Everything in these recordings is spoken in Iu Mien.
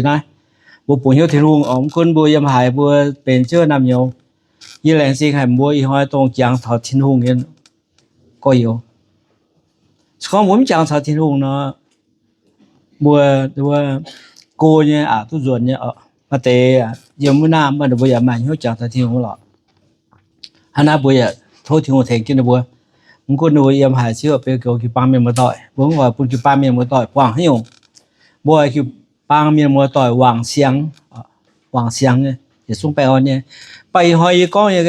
Naaiv mbuo bungx hnyouv Tin-Hungh oc, mv gunv mbuo yiem haaix mbuo benx ziouv naamh nyouz, yie laengz zingh haic mbuo ih hnoi dongh jangx taux Tin-Hungh nyei gorx-youz. Se gorngv mbuo mv jangx taux Tin-Hungh nor, mbuo, mbuo go nyei aqc duqv nzuonx nyei oc. Maaih deix yiem wuov naamh mbuo yaac maaih hnyouv jangx taux Tin-Hungh lorqc. Hnangv naaiv mbuo yaac tov Tin-Hungh tengx jienv ninh mbuo. Mv gunv ninh mbuo yiem haaix ziouc benx goux jiu-baang mienh muoz-doic, mbuo mv oix bun jiu-baang mienh muoz-doic buangh haaix nyungc. Mbuo oix jiu-baang mienh muoz-doic wangc siangx, wangc siangx nyei, yietc zungv baengh orn nyei. Mv baac ih hnoi yie gorngv nyei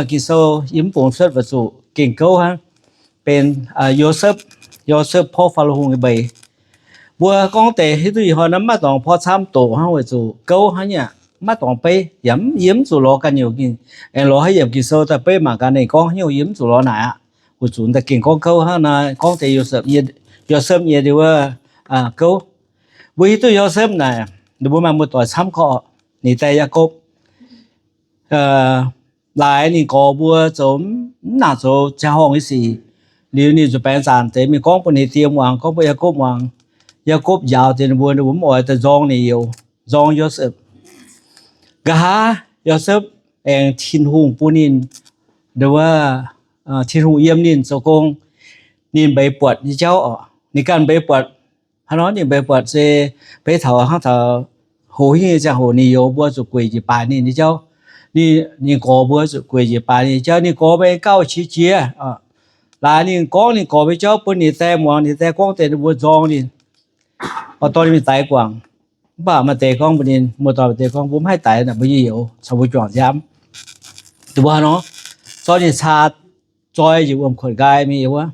Ging-Sou yie mv bungx cuotv weic zuqc gengh gouv hnangv. Benx Yosepv, Yosepv porv Faalo Hungh nyei mbeix. Mbuo gorngv deix hiuv duqv ih hnoi naaiv maiv dorngx porv camv doqc hnangv weic zuqc gouv hnangv nyei, maiv dorngx beiv yaac yie mv zuqc lorz ganh nyungc, aengx lorz haaix yiemc Ging-Sou daaih beiv mangc gaax ninh gorngv haaix nyungc, yie mv zuqc lorz naaic aqv. Weic zuqc daaih gengh gorngv gouv hnangv naaiv, gorngv deix Yosepv, Yosepv nyei ndie wuov gouv. Mbuo hiuv duqv Yosepv naaic, ninh mbuo maaih muoz-doic camv gorqv. Ninh die Yaakopv laaix ninh gorx mbuo zoux mv nangc zoux ziangh horngh nyei sic. Liuz ninh zuqc baengx zanc deix mingh gorngv bun ninh die muangx, gorngv bun Yaakopv muangx. Yaakopv njaaux deix ninh mbuo, ninh mbuo mv oix daaih nzorng ninh youz, nzorng Yosepv. Nqa'haav Yosepv aengx Tin-Hungh bun ninh, nduov, Tin-Hungh yiem ninh zoux gong. Ninh mbeix buatc nyei jauv oc, ninh ganh mbeix buatc. Hnangv nor ninh mbeix buatc se beiv taux hnangv taux hoc hingv nyei ziangh hoc ninh youz mbuo zuqc gueic njiec baaix ninh nyei jauv. Ninh gorx mbuo zuqc gueic njiec baaix ninh nyei jauv. Ninh gorx mbuo aengx gauh qiex jiez. Laaix ninh gorngv ninh gorx mbuo jauv bun ninh die muangx, ninh die gorngv deix ninh mbuo nzorng ninh, oix dorh ninh mingh daix guangc. Mv baac maaih deix gorngv mbuox ninh, muoz-doic maaih deix gorngv, mbuo mv haih daix naaic, mbuo nyei youz caux mbuo juangc nziaamv. Ninh mbuo hnangv nor zorqv ninh caa zoi njiec wuom-koqc nqaai mingh wuov.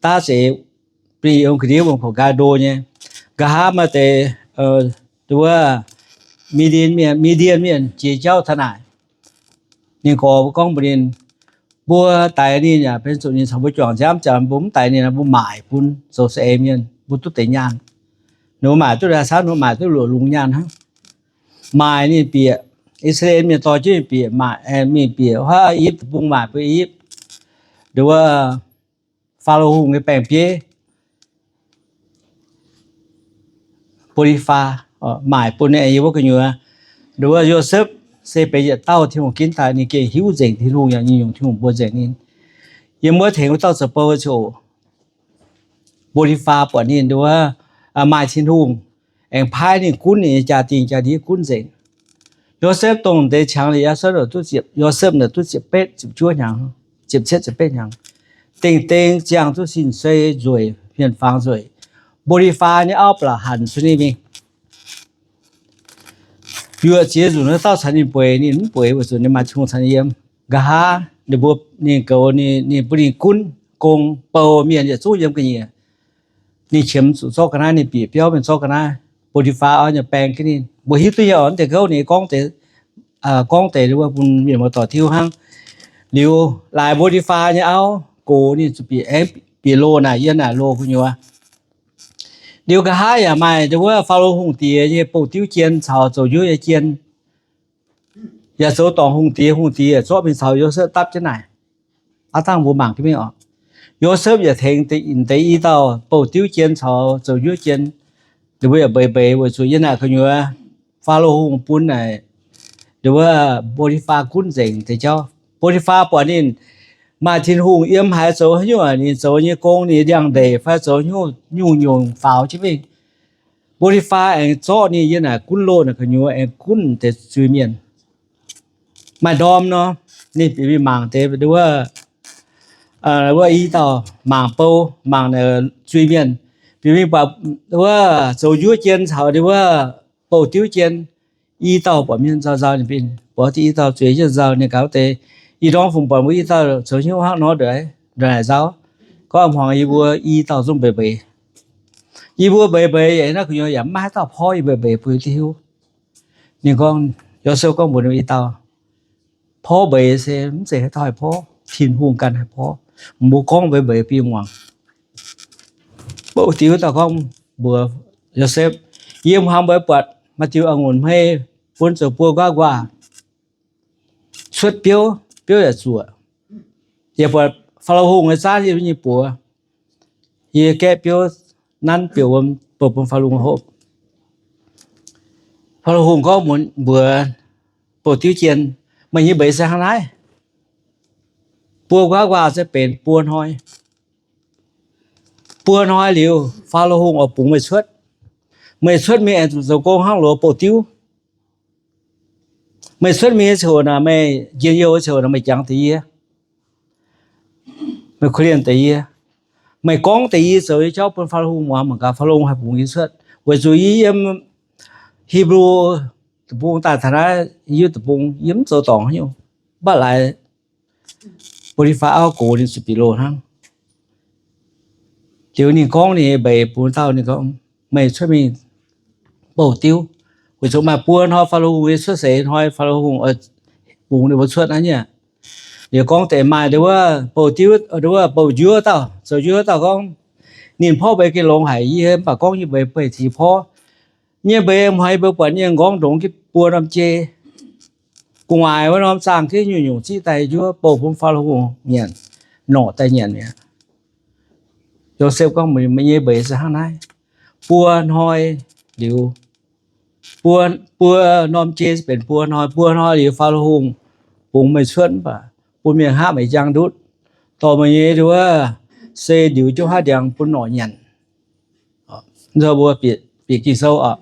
Daav zeiz bun ninh yiem ga'ndiev wuom-koqc nqaai ndo nyei. Nqa'haav maaih deix, nduov, Mi^ndien Mienh, Mi^ndien Mienh jiex jauv taux naaic. Ninh gorx mbuo gorngv mbuox ninh, mbuo daix ninh yaac benx zuqc ninh caux mbuo juangc nziaamv. Janx mbuo mv daix ninh, mbuo maaic bun zoux saeng-eix mienh, mbuo duqv deix nyaanh. Ninh mbuo maaic duqv daaih camv, ninh mbuo maaic duqv luoqc lungz nyaanh hnangv. Maaic ninh bieqc, I^saa^laa^en Mienh dorh jienv ninh bieqc, maaic mingh bieqc huaav I^yipv Deic-Bung, maaic bun I^yipv, nduov, Faalo Hungh nyei baeng-bieiv, Mbo^li^faa, maaic bun ninh nyei wuov gu'nyuoz. Nduov, Yosepv se benx yietc dauh Tin-Hungh ginv daaih, ninh gengh hiuv nzengc Tin-Hungh yaac nyungc-nyungc Tin-Hungh mbuox nzengc ninh. Yiem wuov tengx wuov dauh zoux bou ziouc Mbo^li^faa buatc ninh nduov, maaih Tin-Hungh aengx paaiv ninh gunv ninh nyei jaa-dingh jaa-ndiev gunv nzengc. Yosepv dongh deix qangx liuz, Yosepv duqv ziepc, Yosepv naaic duqv ziepc betv ziepc juov hnyangx, ziepc cietv ziepc betv hnyangx. Dengh dengh ziangh duqv sin sei nzueic, hmien-fangx nzueic. Mbo^li^faa nyei auv ba'laqc hanc cuotv ninh mingh. Yuoqc ziex nzunc wuov dauh caux ninh bueix, ninh mv bueix weic zuqc ninh maaih Tin-Hungh caux ninh yiem. Nqa'haav ninh mbuo, ninh goux ninh, ninh bun ninh gunv gong, bou mienh yietc zungv yiem ga'nyiec. Ninh qiemx zuqc zorqv ga'naaiv, ninh bieqc biauv mingh zorqv ga'naaiv. Mbo^li^faa oix nyei baeng jienv ninh. Mbuo hiuv duqv nyei oc, deix gouv ninh gorngv deix, gorngv deix wuov bun mienh muoz-doic tiuv hnangv. Liuz laaix Mbo^li^faa nyei auv gox ninh zuqc bieqc, aengx bieqc loz naaic, yiem naaic loz gu'nyuoz. Liuz nqa'haav yaac maaih deix wuov Faalo Hungh diex nyei bouh diuv jien caux zoux njuov nyei jien, yaac zoux dorngc hungh diex. Hungh diex zorqv mingh caux Yosepv dapv jienv naaic. Aav dangh mbuo mangc jienv mingh oc. Yosepv yaac tengx deix i dauh bouh diuv jien caux zoux njuov jien. Ninh mbuo yaac mbeix mbeix weic zuqc yiem naaic gu'nyuoz Faalo Hungh bun naaic, wuov Mbo^li^faa gunv nzengc deix jauv. Mbo^li^faa buatc ninh maaih Tin-Hungh yiem haaix, zoux haaix nyungc ninh zoux nyei gong, ninh ndiangx-ndeic fai zoux nyungc-nyungc faaux jienv mingh. Mbo^li^faa aengx zorqv ninh yiem naaic gunv loh naaic gu'nyuoz aengx gunv deix zuiz-mienh. Maaih ndorm nor, ninh bieqc mingh mangc deix wuov, wuov i dauh mangc bou, mangc naaic zuiz-mienh. Bieqc mingh buatc wuov zoux njuov jien caux deix wuov bouh diuv jien, i dauh buatc mienh nzauh nzauh, ninh bieqc buatc deix i dauh zueiz jienv nzauh, ninh gaax deix, Ih ndorm fungc buatc mbuo i dauh zoux hnyouv hnangv nor ndongc naaic nzauh. Gorngv hmuangx yie mbuo i dauh zungv mbeix mbeix. Yie mbuo mbeix mbeix yaac naaiv gu'nyuoz yaac maiv maaih haaix dauh porv yie mbeix mbeix bun yie duqv hiuv. Ninh gorngv, Yosepv gorngv mbuox ninh i dauh, porv mbeix se mv zeiz haaix dauh haih porv, Tin-Hungh ganh haih porv. Mbuo gorngv mbeix mbeix bun yie muangx. Bouh diuv dauh gorngv mbuox Yosepv, yie hmuangx mbeix buatc maaih diuh a'ngunc hmei bun zoux buo nquaah nquaah, cuotv biouv, biouv yaac zuoqc. Yie buatc Faalo Hungh nyei zaanv yie nyei buoz. Yie gaeqv biouv nanv biouv wuom bouh bun Faalo Hungh hopv. Faalo Hungh gorngv mbuox bouh diuv jien, meih nyei mbeix se hnangv naaiv. Buo nquaah waac se benx buo hnoi. Buo hnoi liuz, Faalo Hungh oix bungx meih cuotv. Meih cuotv mingh aengx zuqc zoux gong hnangv loz bouh diuv. Meih cuotv mingh nyei ziangh hoc naaic, meih njien-youh ziangh hoc naaic, meih jangx deix yie, meih korv-lienh deix yie, meih gorngv deix yie zoux nyei jauv bun Faalo Hungh muangx mangc gaax, Faalo Hungh haih bungx yie cuotv. Weic zuqc yie yiem Hipv^lu Deic-Bung daaih taux naaiv, yiem deic-bung yie mv zoux dorngc haaix nyungc, mv baac laaix Bo^ti^faa auv gox ninh zuqc biqc loh hnangv. Liuz ninh gorngv ninh nyei mbeix bun dauh, ninh gorngv, meih cuotv mingh bouh diuv. Weic zuqc maaih buo hnoi Faalo Hungh nyei cuotv seix hnoi, Faalo Hungh oix bungx ninh mbuo cuotv aqv nyei. Liuz gorngv deix maaih ndau wuov bouh diuv, ndau wuov bouh njuov dauh, zoux njuov dauh gorngv, ninh porv mbeix gengh longx haic, yie mv baac gorngv nyei mbeix beiv taux porv. Nyei mbeix hnoi mbuo buatc nyei nqorngv ndongx gitv buo norm jei, gu'nguaaic wuov norm zaangh gitv nyungc-nyungc ziqv daaih njuov bouh bun Faalo Hungh nyanc, norqc daaih nyanc mi'aqv. Yosepv gorngv, meih nyei mbeix se hnangv naaiv. Buo hnoi liuz, buo, buo norm jei benx buo hnoi. Buo hnoi liuz Faalo Hungh bungx meih cuotv mv baac bun mienh hngaqv meih njang ndutv, dorh meih nyei ndau wuov se ndiux jienv haav ndiangx bun norqc nyanc. Mbuo bieqc Ging-Sou oc.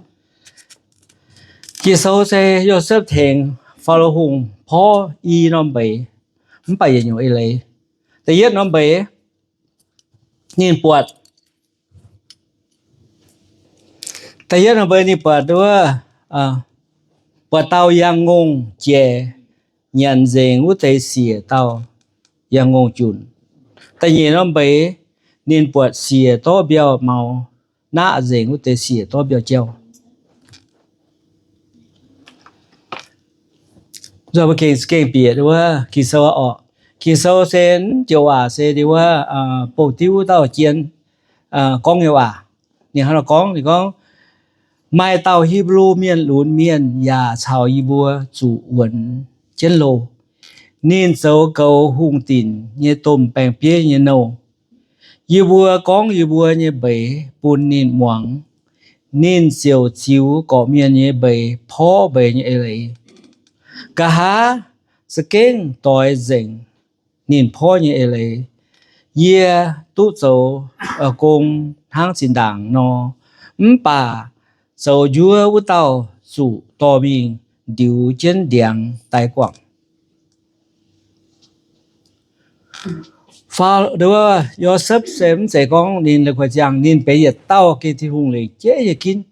Ging-Sou se Yosepv tengx Faalo Hungh porv i norm mbeix, mv baac yietc nyungc eix leiz. Da'yietv norm mbeix, ninh buatc, da'yietv norm mbeix ninh buatc wuov, buatc dauh yangh ngongh jiex nyanc nzengc wuov deix siec dauh yangh ngongh junc. Da'nyeic norm mbeix, ninh buatc siec dorv mbiauh maux naqv nzengc wuov deix siec dorv mbiauh jauv. Nzunc mbuo gengh, gengh bieqc wuov Ging-Sou oc. Ging-Sou se mv joux waac se ndau wuov bouh diuv wuov dauh jien gorngv nyei waac. Ninh hnangv nor gorngv, ninh gorngv, maaih dauh Hipv^lu Mienh lunx mienh yaac caux yie mbuo zuqc wuonx jienv loh. Ninh zoux goux hungh dinc nyei domh baeng-bieiv nyei nouh. Yie mbuo gorngv yie mbuo nyei mbeix bun ninh muangx. Ninh ziouc ziux gorqv-mienh nyei mbeix porv mbeix nyei eix leiz. Nqa'haav za'gengh doix nzengc ninh porv nyei eix leiz. Yie duqv zoux gong hnangv zinh ndaangc nor, mv baac zoux njuov wuov dauh zuqc dorh mingh ndiux jienv ndiangx daix guangc. Yosepv se mv zeiz gorngv ninh la'guaih ziangh, ninh benx yietc dauh gengh Tin-Hungh lengc jeiv nyei ginv.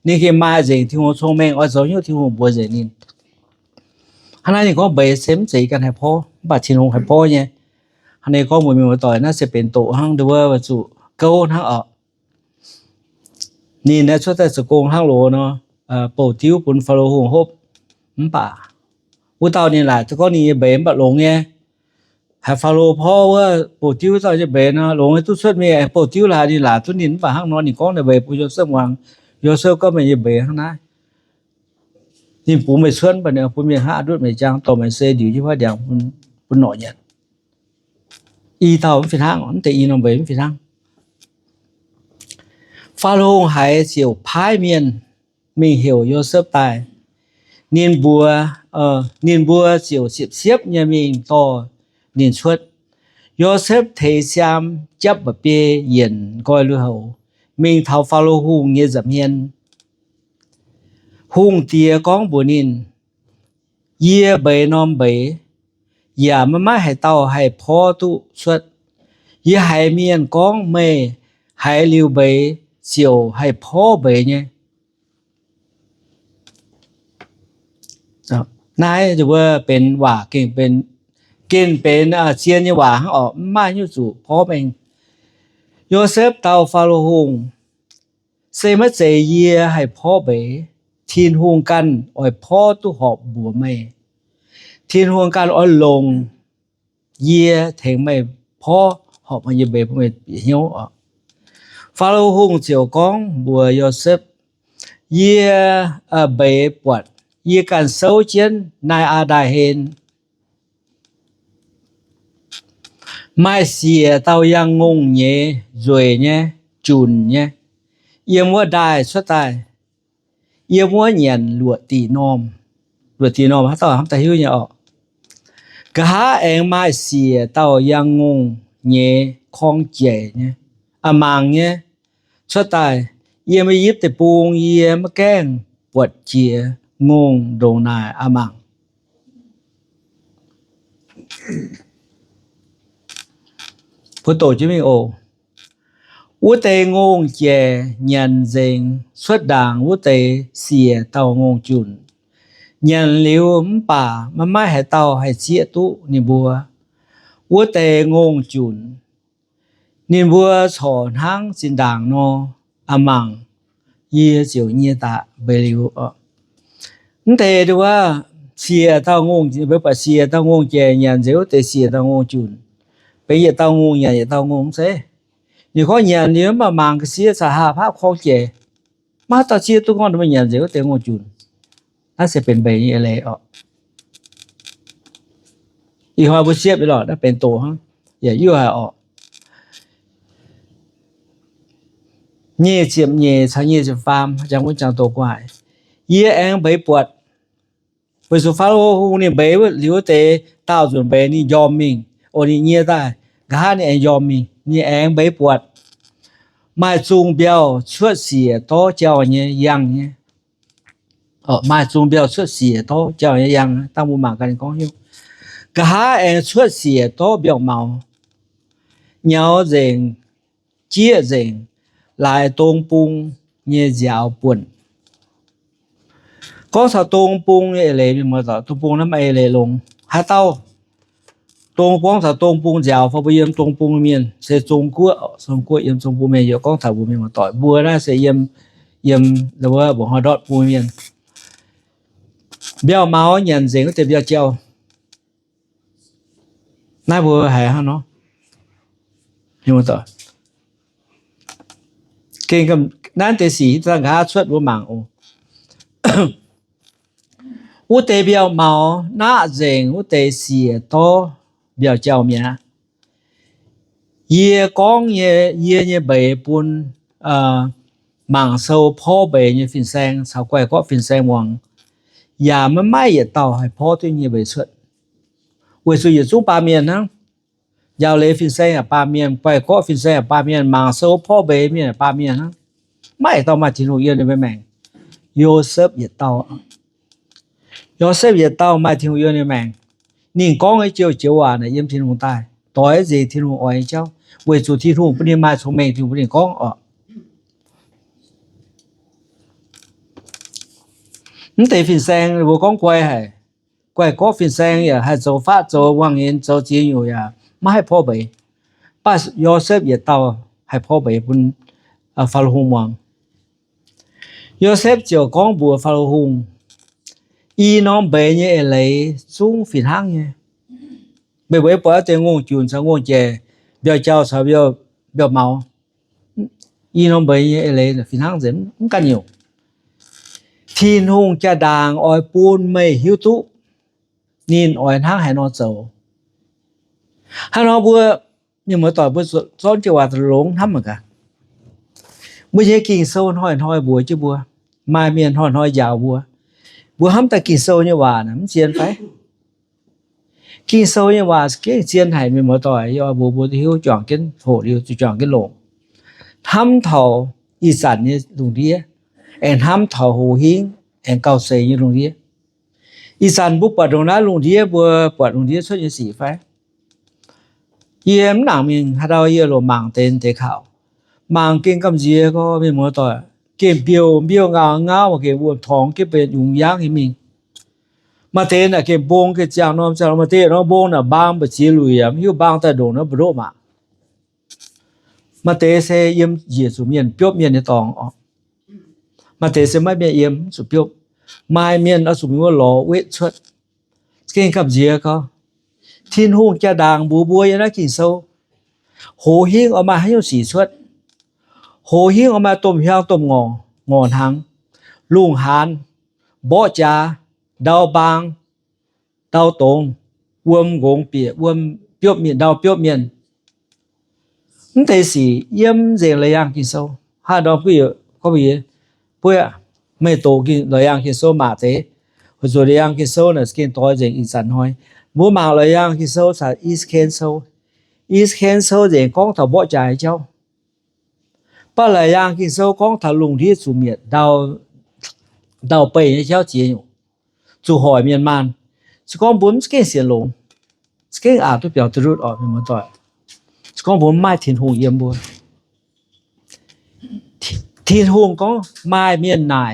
Ninh gengh maaih nzengc Tin-Hungh cong-mengh, oix zoux hnyouv Tin-Hungh mbuox nzengc ninh. Hnangv naaiv ninh gorngv mbeix se mv zeiz ganh haih porv, mv baac Tin-Hungh haih porv nyei. Hnangv naaiv gorngv mbuox mienh muoz-doic naaiv se benx doqc hnangv ndau wuov zuqc gouv hnangv oc. Ninh naaiv cuotv daaih zoux gong hnangv loz nor, bouh diuv bun Faalo Hungh hopv. Mv baac wuov dauh ninh laaic gorngv ninh nyei mbeix mv baac longx nyei. Haiz Faalo porv wuov bouh diuv dauh nyei mbeix nor, longx nyei, duqv cuotv mingh bouh diuv laaix ninh laaic duqv ninh. Mv baac hnangv nor ninh gorngv ninh mbeix bun Yosepv muangx. Yosepv gorngv, meih nyei mbeix hnangv naaiv. Ninh bungx meih cuotv, mv baac ninh bun mienh hngaqv ndutv meih, jangx dorh meih se ndiux jienv haav ndiangx bun norqc nyanc. I dauh mv fih hnangv, mv deix i norm mbeix mv fih hnangv. Faalo Hungh haiz ziouc paaiv mienh mingh heuc Yosepv daaih. Ninh mbuo, ninh mbuo ziouc siepv-siepv nyei mingh dorh ninh cuotv. Yosepv teix siaam japv mba'biei yienc nqoi lui-houx mingh taux Faalo Hungh nyei nza'hmien. Hungh diex gorngv mbuox ninh, yie mbeix norm mbeix yaac maiv maaih haaix dauh haih porv duqv cuotv. Yie haiz mienh gorngv meih haiz liuz mbeix ziouc haih porv mbeix nyei. Naaiv mbuo benx waac gengh benx, gengh benx zien nyei waac hnangv oc, mv maaih haaix nyungc zuqc porv mengh. Yosepv dau Faalo Hungh, se maiv zeiz yie haih porv mbeix. Tin-Hungh ganh oix porv duqv horpc mbuox meih. Tin-Hungh ganh oix longc yie tengx meih porv horpc meih nyei mbeix bun meih bieqc hnyouv oc. Faalo Hungh ziouc gorngv mbuox Yosepv, yie mbeix buatc, yie ganh souv jienv naaiv aqv ndaaih hlen. Maaih siec dauh yangh ngongh nyei nzueic nyei, junc nyei, yiem wuov ndaaih cuotv daaih. yiem wuov nyanc luoqc diqc normh. Luoqc diqc normh haaix dauh hnamv daaih hiuv nyei orqc. Nqa'haav aengx maaih siec dauh yangh ngongh nyei korng jaic nyei, a'mangc nyei, cuotv daaih, Yiem I^yipv Deic-Bung yie maiv gaengh buatc jiex ngongh ndongc naaic a'mangc. Mbuo doqc jienv mingh oc. Wuov deix ngongh jaic nyanc nzengc cuotv ndaangc wuov deix siec dauh ngongh junc. Nyanc liuz mv baac maiv maaih haaix dauh haih zieqv duqv ninh mbuo wuov deix ngongh junc. Ninh mbuo corc hnangv zinh ndaangc nor, a'mangc, yie ziouc nyie daaih mbeix liuz. Mv deix wuov siec dauh ngongh, mbuo buatc siec dauh ngongh jaic nyanc nzengc wuov deix siec dauh ngongh junc. Benx yietc dauh ngongh nyanc yietc dauh ngongh zeiv. Ninh gorngv nyanc liuz mv baac mangc ga'sie caux haav paaqv korng jaic. Maiv dauh zieqv duqv, gorngv ninh nyanc nzengc wuov deix ngongh junc. Naaiv se benx mbeix nyei eix leiz orqc. Ih hnoi mbuo siepv nyei lorqc, naaiv benx doqc hnangv. Yaac yuoqv haic orqc. Nyic ziepc nyeic caux nyic ziepc faam, jangx wuov jangx doqc gu'haic. Yie aengx mbeix buatc, weic zuqc Faalo Hungh ninh mbeix liuz wuov deix daauh nzunc mbeix ninh njormh mingh, o, ninh nyie daaih, nqa'haav ninh aengx njormh mingh, ninh aengx mbeix buatc maaih zungh mbiauh cuotv siec dorv jauh nyei yangh nyei. Maaih zungh mbiauh cuotv siec dorv jauh nyei yangh, dangh mbuo mangc gaax ninh gorngv hiuv. Nqa'haav aengx cuotv siec dorv mbiauh maux, nyaux nzengc, jieqv nzengc, laaix dong bung nyei nziaaux buonc. Gorngv taux dong bung nyei eix leiz, mienh muoz-doic, dong bung naaiv maaih eix leiz longx. Haaix dauh dong, gorngv taux dong bung nziaaux fai mbuo yiem dong bung mienh se Zong-Guoqv. Zong-Guoqv yiem dong bung mienh, yie gorngv taux mbuo mienh muoz-doic, mbuo naaiv se yiem, yiem wuov mbuoqc hnoi ndortv bung mienh. Mbiauh maux nyanc nzengc wuov deix mbiauh jauh. Naaiv mbuo haiz hnangv nor, naaiv deix sic nqa'haav cuotv mbuo mangc oc. Wuov deix mbiauh maux naqv nzengc wuov deix siec dorv mbiauh jauh mi'aqv. Yie gorngv nyei, yie nyei mbeix bun mangc sou porv mbeix nyei fin-saeng caux guaih gorqv fin-saeng muangx, yaac maiv maaih yietc dauh haih porv duqv nyei mbeix cuotv. Weic zuqc yietc zungv baamh mienh hnangv. Njaaux leiz fin-saeng yaac baamh mienh, guaih gorqv fin-saeng yaac baamh mienh, mangc sou porv mbeix mienh yaac baamh mienh hnangv. Maiv maaih dauh maaih Tin-Hungh yiem ninh maengc. Yosepv yietc dauh. Yosepv yietc dauh maaih Tin-Hungh yiem ninh maengc. Ninh gorngv nyei joux joux waac naaic yiem Tin-Hungh daaih, doix nzengc Tin-Hungh oix nyei jauv, weic zuqc Tin-Hungh bun ninh maaih cong-mengh, Tin-Hungh bun ninh gorngv oc. Mv deix fin-saeng mbuo gorngv guai haic. Guaih gorqv fin-saeng yaac haih zoux fatv zoux wangc nyien zoux ziex nyungc yaac maiv haih porv mbeix. Mv baac Yosepv yietc dauh haih porv mbeix bun Faalo Hungh muangx. Yosepv ziouc gorngv mbuox Faalo Hungh, I norm mbeix nyei eix leiz zungv fih hnangv nyei. Meih mbuo buatc wuov deix ngongh junc caux ngongh jaic, mbiauh jauh caux mbiauh maux, i norm mbeix nyei eix leiz fih hnangv nzengc, mv ganh nyungc. Tin-Hungh jaa-ndaangc oix bun meih hiuv duqv ninh oix hnangv haaix nor zoux. Hnangv nor mbuo mienh muoz-doic mbuo zorqv jienv waac longx hnamv mangc gaax. Mbuo nyei Ging-Sou hnoi-hnoi mbuox jienv mbuo, maaih mienh hnoi-hnoi njaaux mbuo. Mbuo hnamv daaih Ging-Sou nyei waac naaic mv zien fai? Ging-Sou nyei waac gengh zien haic mienh muoz-doic, yie oix mbuox mbuo duqv hiuv, juangc jienv hoqc liuz zuqc juangc jienv longc. Hnamv taux ih zanc nyei lungh ndiev, aengx hnamv taux hoz hingv aengx gauh seix nyei lungh ndiev. Ih zanc mbuo buatc ndongc naaiv lungh ndiev, mbuo buatc lungh ndiev cuotv nyei sic fai? Yie mv nangc mingh haaix ndau yie loc mangc deix deix kaux. Mangc gengh gamh nziex gorx mienh muoz-doic, gengh mbiouh mbiouh ngauh ngauv, gengh wuom torngx jienv benx yungz yangv nyei mingh. Maaih deix naaic gengh mbong gengh ziangh norm ziangh norm, maaih deix norm mbong naaic mbaang mbu'ziex luic aqv, mv hiuv mbaang daaih ndongc naaiv mbu'ndongv mangc. Maaih deix se yiem njiec zuqc mienh biopv mienh nyei dorngx oc. Maaih deix se maiv mienh yiem zuqc biopv. Maaih mienh oix zuqc mingh wuov lorz wetv cuotv. Gengh gamh nziex gorx, Tin-Hungh jaa-ndaangc mbuox mbuo yiem naaiv Ging-Sou, hoz hingv oix maaih haaix nyungc sic cuotv. Hoz hingv oix maaih domh hiuang domh ngorc, ngorc hnaangx, lungh haanz, mborqv jaax, ndau mbaang, ndau dongz, wuom nqongx bieqc, wuom biopv mienh, ndau biopv mienh. Mv deix sic yiem nzengc la'yangh Ging-Sou. Haaix ndorm gorngv mbuo, mbuo Meih doqc La'yangh Ging-Sou maac deix, weic zuqc La'yangh Ging-Sou naaic za'gengh doix nzengc ih zanc hnoi. Mbuo mangc La'yangh Ging-Sou caux East Kansas Sou. East Kansas Sou nzengc gorngv taux mborqv jaax nyei jauv. Mv baac La'yangh Ging-Sou gorngv taux lungh ndiev zuqc mietc ndau, ndau-beih nyei jauv ziex nyungc, zuqc hoic mienh maanh. Se gorngv mbuo mv za'gengh sienx longx, za'gengh aqc duqv biaux duqv ndutv oc, mienh muoz-doic. Se gorngv mbuo mv maaih Tin-Hungh yiem mbuo, Tin-Hungh gorngv maaih mienh naaic